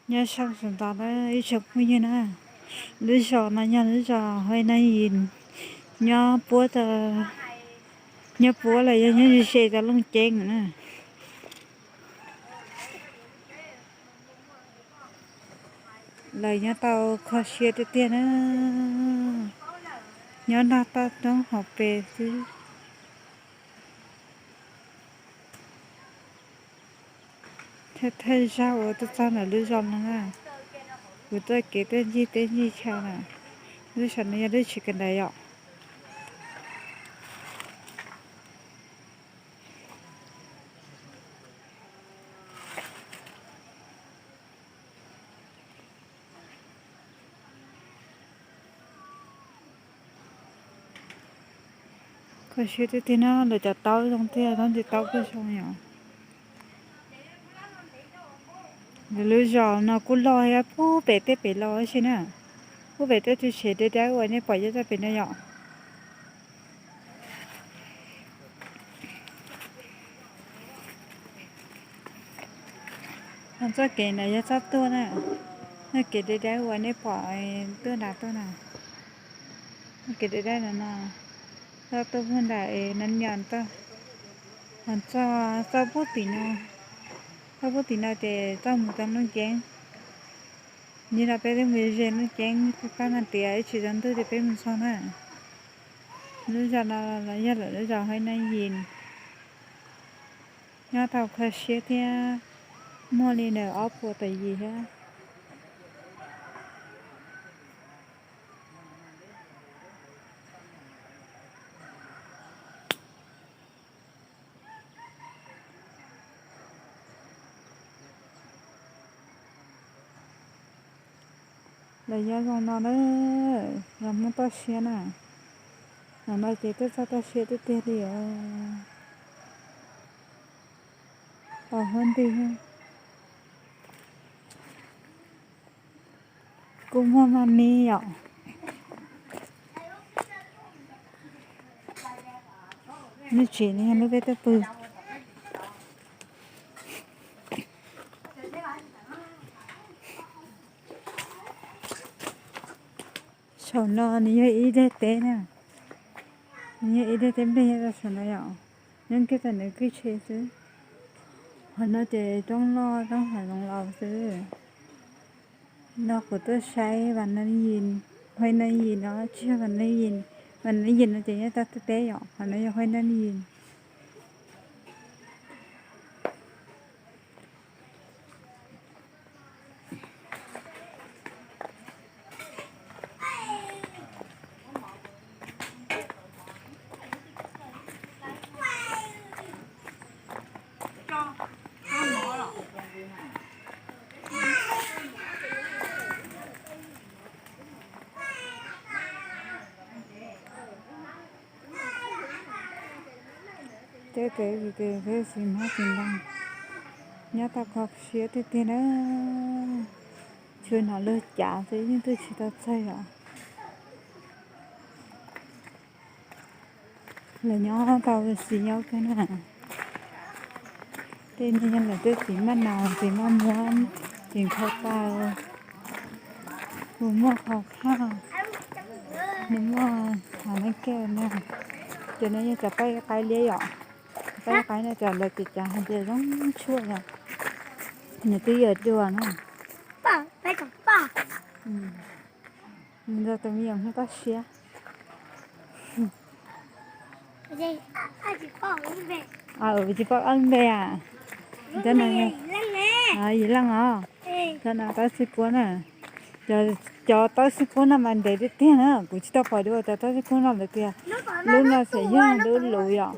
Nyob zoo sawv ntxov na ib tsoom phooj ywg na, lub zos no yog lub zos Huaib Nab Yis, nyob puab, nyob puab los yog nyob ze ze rau Looj Ceeb na. Lawv nyob tau kho siab tiag tiag na, nyob nrog toj roob hauv pes xwb. Thawj thawj zaug uas tuaj txog ntawm lub zos no na, kuv tuaj kev tuaj ncig teb ncig chaw na, lub zos no yog lub tsev kawm ntawv yom. Kho siab tiag tiag na, lawv cov taub zoo tiag, taub ntse taub kuj zoo yom. Lub zos no kuj loj thiab, puag pem tej pem los tab sis na, puag pem tej tug tsev deb deb uas nej pom nyob rau pem no yom. Txoj kev ntawd yog txoj tuaj na, txoj kev deb deb uas nej pom tuaj nrad tuaj na. Txoj kev deb deb no, txoj tuaj puag nram Nab Yis tuaj, txoj, txoj puag tim no, txoj puag tim no ces txoj mus rau Looj Ceeb. Nim no peb twb mus ze Looj Ceeb, pab no tias ib tsam tsaus ntuj ces peb mus txog na. Lub zos no los yog lawv lub zos Huaib Nab Yis. Nyob tau kho siab thiab, muaj li ntawm ob puas tawm yim thiab. Lawv nyob zoo no na, los muaj toj siab na. Ntawm no ces twb txog toj siab tiag tiag li os. Os, huab ntig. Kuj muaj maj mib yom. Lub tsev no yog lub peb tuaj pw. Saum no nws yog ib daim teb na, nws yog ib daim teb nplej nyob rau saum no yom. Nyob kiag tau ntawm kwj tse xwb. Qhov no ces roob loj roob hav zoov laus xwb. No kuv tuaj saib Vas Nab Yis, Huaib Nab Yis no, tsis yog Vas Nab Yis, Vas Nab Yis no ces nyob toj teb yom, qhov no yog Huaib Nab Yis. Tej kev tis tes peb tsis hmab tsis ntoo, nyob tau kho siab tiag tiag na. Tsuas hnov luag cav xwb yeej twb tsis tau txawj os. Lawv nyob tau xis nyob kawg na. Tej no yog lawv tej txiv maj nas, txiv maj muab, txiv nkhau taw, nws muaj qhov thaj, nws muaj hav neej kej na. Cov no yog cov paj qaib liab yom. Paj qaib no cov lawv txiv cav hais tias zoo tshuaj yom. Nws twb yuav dua na. Nrog tus me nyuam Hmoob toj siab. Tsis paub ob lub npe a? Cov no yim leej os. Cov no taub xib kuab na. Cov taub xib kuab no mas ntev tiag tiag na, kuv tsis tau pom dua cov taub xib kuab no lawm tiag. Lub no tseem yog lub luv yom.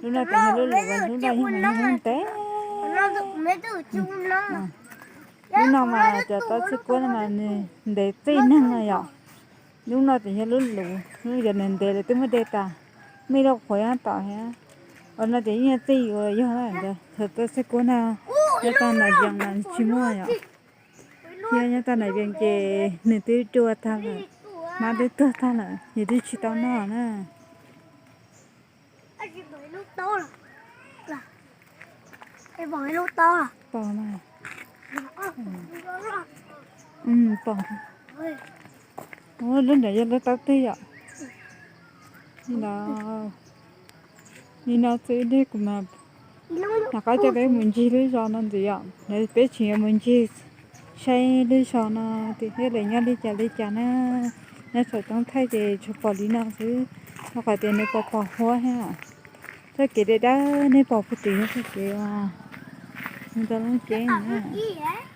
Lub no tseem yog lub luv, lub no yog mas yog lub ntev. Lub no mas cov taub xib kuab no mas nws ntev txij neeg no yom. Lub no tseem yog lub luv, lub cov ntev ntev lawv twb muab de tas, muaj ib lub qhuav nyob tom thiab. Os, no ces yeej yog txij yuav yog cov taub xib kuab no, nyob tau nram yees mas tsis muaj yom. Yog nyob tau nram yees ces nws twb dua tag lawm, hmab twb tuag tag lawm, nws twb tsis tau noj na. Pom mas, Pom, lub nram yog lub taub twg yom? Li no xwb, kuv mam rov qab coj peb mus ncig lub zos no ntxiv yom. Peb tseem yuav mus ncig saib lub zos no tias thiaj li nyob li cas li cas na. Nyob saum roob thaij ces tsuas pom li no xwb, rau qhov tias nws pos pos huab thiab. Txoj kev dawb dawb nej pom puag tim no, txoj kev uas mus rau Looj Ceeb na.